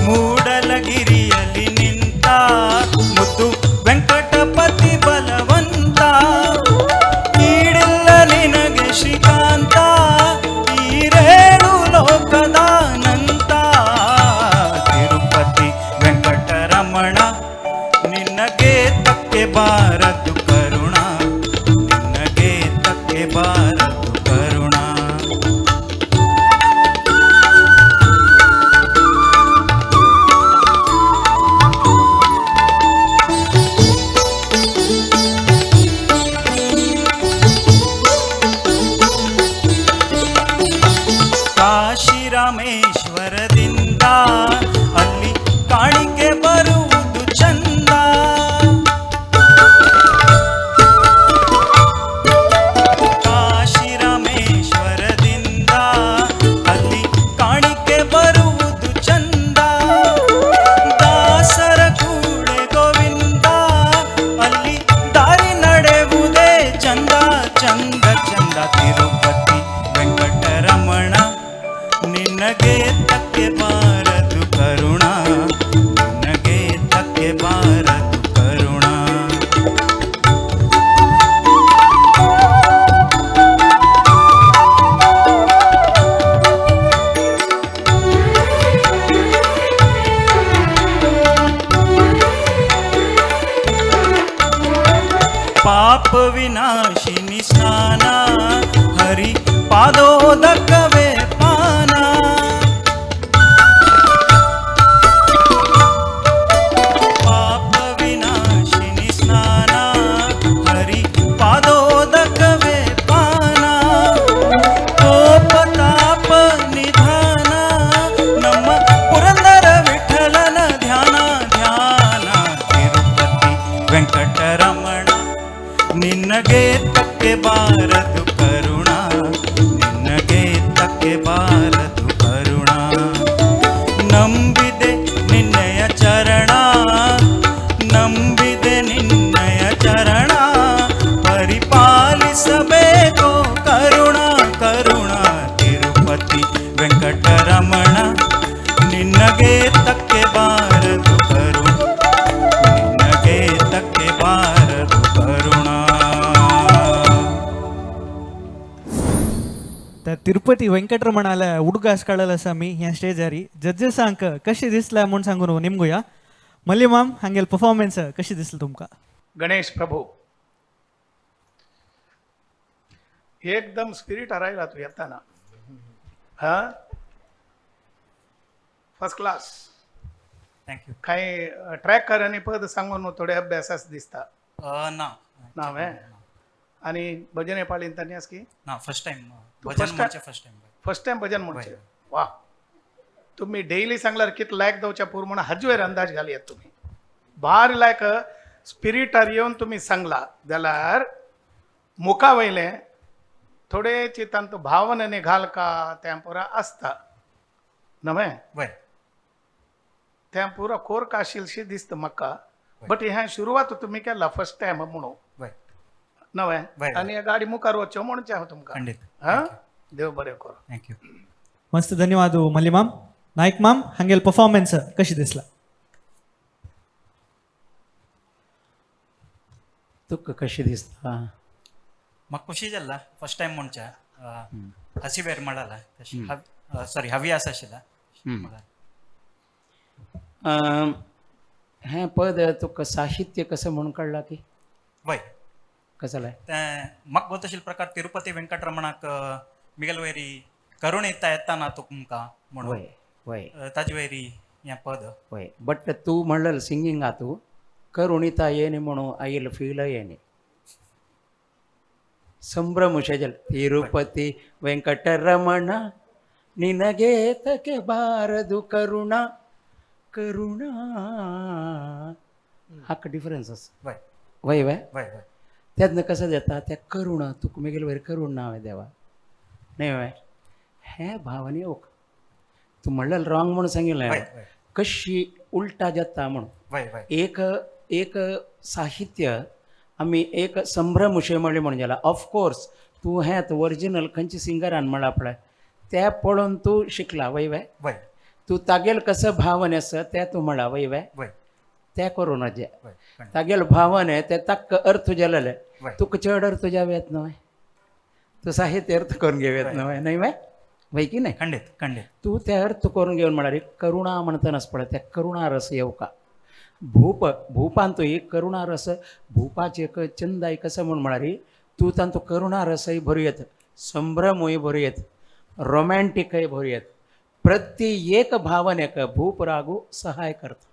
ಮೂಡಲಗಿರಿಯಲ್ಲಿ ನಿಂತ ಮುತ್ತು ವೆಂಕಟಪತಿ ಬಲವಂತ. ಈಡಿಲ್ಲ ನಿನಗೆ ಶ್ರೀಕಾಂತ ಈರೇಳು ಲೋಕದಾನಂತ. ತಿರುಪತಿ ವೆಂಕಟರಮಣ ನಿನ್ನಗೆ ತಕ್ಕೆ ಬಾರದು ಕರುಣ, ನಿನ್ನಗೆ ತಕ್ಕೆ ಬಾರದು ಕರುಣ. ಕಾಶಿ ರಾಮೇಶ್ವರದಿಂದ ಅಲ್ಲಿ ಕಾಣಿಕೆ ಬರುವುದು ಚಂದ. ನಿನಗೆ ತಕ್ಕೆ ಬಾರದು ಕರುಣ, ನಿನಗೆ ತಕ್ಕೆ ಬಾರದು ಕರುಣ. ಪಾಪ ವಿನಾಶಿನಿ ಸ್ನಾನ, ಹರಿ ಪಾದೋದಕವೇ ಪಾನ. ಪಾಪ ವಿನಾಶಿನಿ ಸ್ನಾನ, ಹರಿ ಪಾದೋದಕವೇ ಪಾನ. ಕೋಪ ತಾಪ ನಿಧಾನ, ನಮ್ಮ ಪುರಂದರ ವಿಠಲನ ಧ್ಯಾನ ಧ್ಯಾನ. ತಿರುಪತಿ ವೆಂಕಟರಮಣ, ನಿನಗೆ ತಕ್ಕೆ ಬಾರದು ಕರುಣ, ನಿನಗೆ ತಕ್ಕೆ ಬಾರದು ಕರುಣ. ನಂಬಿದೆ ನಿನ್ನಯ ಚರಣ, ನಂಬಿದೆ ನಿನ್ನಯ ಚರಣ, ಪರಿಪಾಲಿಸಬೇಕು ಕರುಣ ಕರುಣ. ತಿರುಪತಿ ವೆಂಕಟರಮಣ, ನಿನಗೆ ತಕ್ಕೆ ಬಾರದು ಕರುಣ, ನಿನಗೆ ತಕ್ಕೆ ಬಾರದು ಕರುಣ. तर तिरुपती वेंकटरमणाला उडगास काडला आसा आमी ह्या स्टेजारी. जजेसांक कशें दिसलां म्हूण सांगून निमगुया. मल्ली माम, हांगेल परफॉर्मन्स कशें दिसलें तुमकां? गणेश प्रभू, एकदम स्पिरिट हरायला तू येताना. हा, फर्स्ट क्लास. Thank you. कांय ट्रॅकर आनी पद सांगून थोडे अभ्यास दिसता. ना. ना वे आनी भजन पाळीन तांणी आस की ना, फर्स्ट टाइम तू भजन first time- म्हणचे फर्स्ट टाइम. फर्स्ट टायम भजन म्हणचे. वा, तुम्ही डेली सांगल्यार कित लायक जावच्या पूर म्हणून हाजवेर अंदाज घालयात तुम्ही. भारी लायक स्पिरिटार येवन तुमी सांगला जाल्यार मुखा वयलें थोडे तांतू भावनेने घाल का तें पुरा आसता नवें. वय. तें पुरा कोर काशिलशी दिसता म्हाका, बट हें सुरवात तुमी केला फर्स्ट टायम म्हणून. वय. नवें. वय. आनी गाडी मुखार वचचो म्हणचें हांव तुमकां. खंडीत. हां, देव बरें करूं. Thank you. मस्त, धन्यवाद मल्ली माम. नायक माम, हांगेल परफॉर्मन्स कशें दिसला? तुका कशें दिसता? म्हाका खुशी जाल्ला फर्स्ट टायम म्हणच्या हसी वेर म्हळाला सॉरी हवी आसा आशिल्ला. हें पद तुका साहित्य कसं म्हणून कळ्ळां की? वय. कसं जालें? तें म्हाका गोत आशिल्ले प्रकार तिरुपती वेंकटरमणाक मिगेल वयरी करुण येता येताना तुमकां म्हणून. वय वय. ताजे वयरी हें पद. वय, बट तूं म्हणलें सिंगिंगा तूं करुणिता येने म्हणून आयल फील येने संभ्रम शेजल तिरुपತಿ वेंकटरमण निनगे तके बारदु करुणा करुणा हाका डिफरन्स आसा. वय. वय वय. वय वय. तेन्ना कसं जाता त्या करुणा तुका मेगेले वयर करुण नांव आहे देवा न्हय वय. हें भावानी ओक तूं म्हणलें रॉंग म्हणून सांगिल्लें. वय वय. कशी उल्टा जाता म्हणून. वय वय. एक एक साहित्य आमी एक संभ्रम अशें म्हणलें म्हणून जाला. ऑफकोर्स तूं हें ओरिजिनल खंयच्या सिंगरान म्हणलां पळय तें पळोवन तूं शिकला वय वय. वय. तूं तागेल कसं भावन आसा तें तूं म्हणला वय वय. वय. तें करूं नजे. वय. तागेल भावन तें ताक्क अर्थ जालेलें. वय. तुका चड अर्थ जावं येत न्हय, तूं साहित्य अर्थ करून घेवं येत न्हय, न्हय वय वय की न्हय? खंडीत खंडीत. तूं तें अर्थ करून घेवन म्हळ्यार करुणा म्हणटनाच पळय त्या करुणा रस येवका भूप भूपांतूय एक करुणा रस भूपाचे एक चंदाय कसं म्हूण म्हळ्यार तूं तांतू करुणा रसय भरूं येता, संभ्रमूय भरूं येता, रोमॅन्टिकय भरूं येता, प्रति एक भावनेक भूप रागू सहाय करता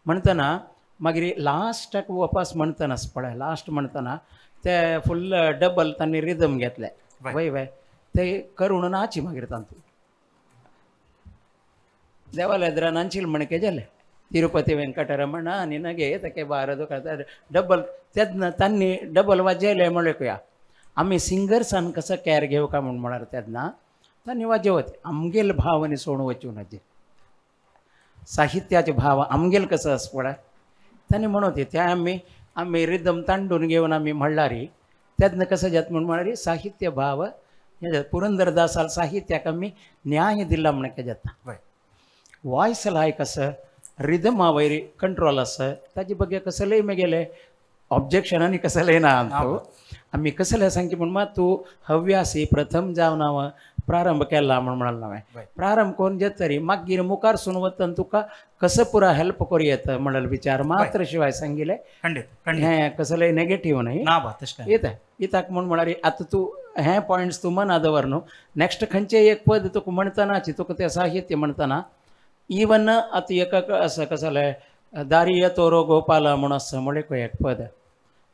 म्हणटना मागीर लास्टाक वापस म्हणटनाच पळय लास्ट म्हणटना ते फुल्ल डबल तांणी रिदम घेतले. वय. वय वय, ते करुण नाची मागीर तांतू देवाला नांचील म्हणके जालें तिरुपती वेंकटरमण निनगे तके बारदो करता डबल तेन्ना तांणी डबल वाजयलें म्हणलें आमी सिंगर्सान कसं कॅर घेवं का म्हूण म्हळ्यार तेन्ना तांणी वाजयवत आमगेल भाव आनी सोडून वचूं नजे साहित्याचे भाव आमगेल कसं आसा पळय तांणी म्हणत ते आमी आमी रिदम तांडून घेवन आमी म्हणल्यार तेन्ना कसं जाता म्हूण म्हळ्यार साहित्य भाव हें जाता. पुरंदरदासाल साहित्याक आमी न्याय दिला म्हणून जाता. वॉयस लायक आसा, रिदमा वयर कंट्रोल आसा, ताजे बगे कसलेय मेगेले ऑब्जेक्शन आनी कसलेय ना. आमी कसलें सांगचें म्हूण मात तूं हव्यासी प्रथम जावन हांव प्रारंभ केला म्हूण म्हणलें हांवें. प्रारंभ करून जेत तरी मागीर मुखार सून वतना तुका कसो पुरा हेल्प करूं येता म्हणलें विचार मात्र शिवाय सांगिल्लें. खंडीत खंडीत. हें कसलें नेगेटीव न्हय ना बा, तशें काय येता कित्याक म्हूण म्हळ्यार आतां तूं हें पॉयंट्स तूं मना दवर न्हू, नॅक्स्ट खंयचें एक पद तुका म्हणटनाची तुका तें साहित्य म्हणटना इवन आतां एक आसा कसलें दारी तोरो गोपाला म्हूण आसा म्हळ्ळें एक पद,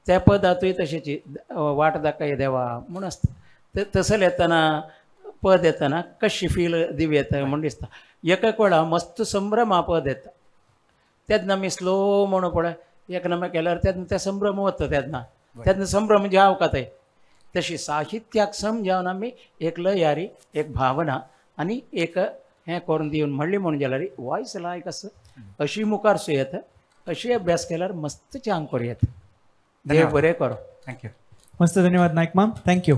त्या पदांतूय तशेंच वाट दाखय देवा म्हूण आसता. तसलें येतना पद येतना कशी फील दिवं येता म्हूण दिसता. एक एक वेळा मस्त संभ्रम पद येता तेन्ना आमी स्लो म्हणून पळय एक नमे केल्यार तेन्ना ते संभ्रम वता, तेन्ना तेन्ना संभ्रम जाव का. तशी साहित्याक समजावन आमी एक लयारी एक भावना आनी एक हें करून दिवन म्हणली म्हणून जाल्यार वॉयस लायक आसा अशी मुखार सु येता, अशी अभ्यास केल्यार मस्त चांग करूं येता. देव बरें करो. Thank you. मस्त धन्यवाद नायक माम, thank you.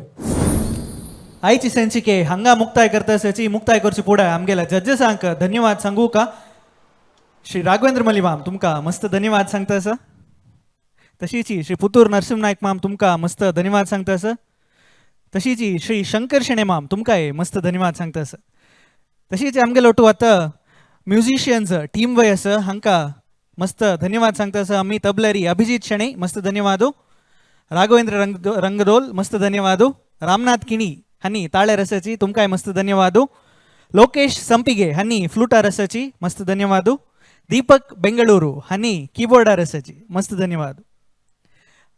आयची संचिके हांगा मुक्ताय करता मुक्ताय करची पुढे आमगेल्या जजेसांक धन्यवाद सांगू का. श्री राघवेंद्र मलिमाम तुमकां मस्त धन्यवाद सांगता आसा. तशीच श्री पुतूर नरसिंह नायक माम तुमकां मस्त धन्यवाद सांगता आसा. तशीच श्री शंकर शेणे माम तुमकांय मस्त धन्यवाद सांगता आसा. तशीच आमगेलो ओटू आतां म्युझिशियन्स टीम वय आसा हांकां मस्त धन्यवाद सांगता आसा. आमी तबलरी अभिजीत शेणे मस्त धन्यवाद, राघवेंद्र रंगदोल मस्त धन्यवाद, रामनाथ किणी हांणी ताळे रसाची तुमकांय मस्त धन्यवाद, लोकेश संपिगे हांणी फ्लुटा रसाची मस्त धन्यवाद, दीपक बेंगळुरू हांणी कीबोर्डा रसाची मस्त धन्यवाद.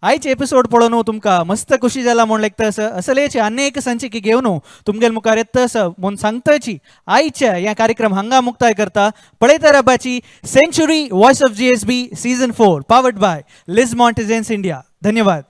आयचे एपिसोड पळोवन तुमकां मस्त खुशी जाला म्हूण लेखता आसा. असलेचे अनेक संचिके घेवन तुमगेल मुखार येता आसा म्हूण सांगताची आयच्या ह्या कार्यक्रम हांगा मुक्ताय करता. पळयता राबाची century voice of GSB season 4 powered by Liz Montagence India. धन्यवाद.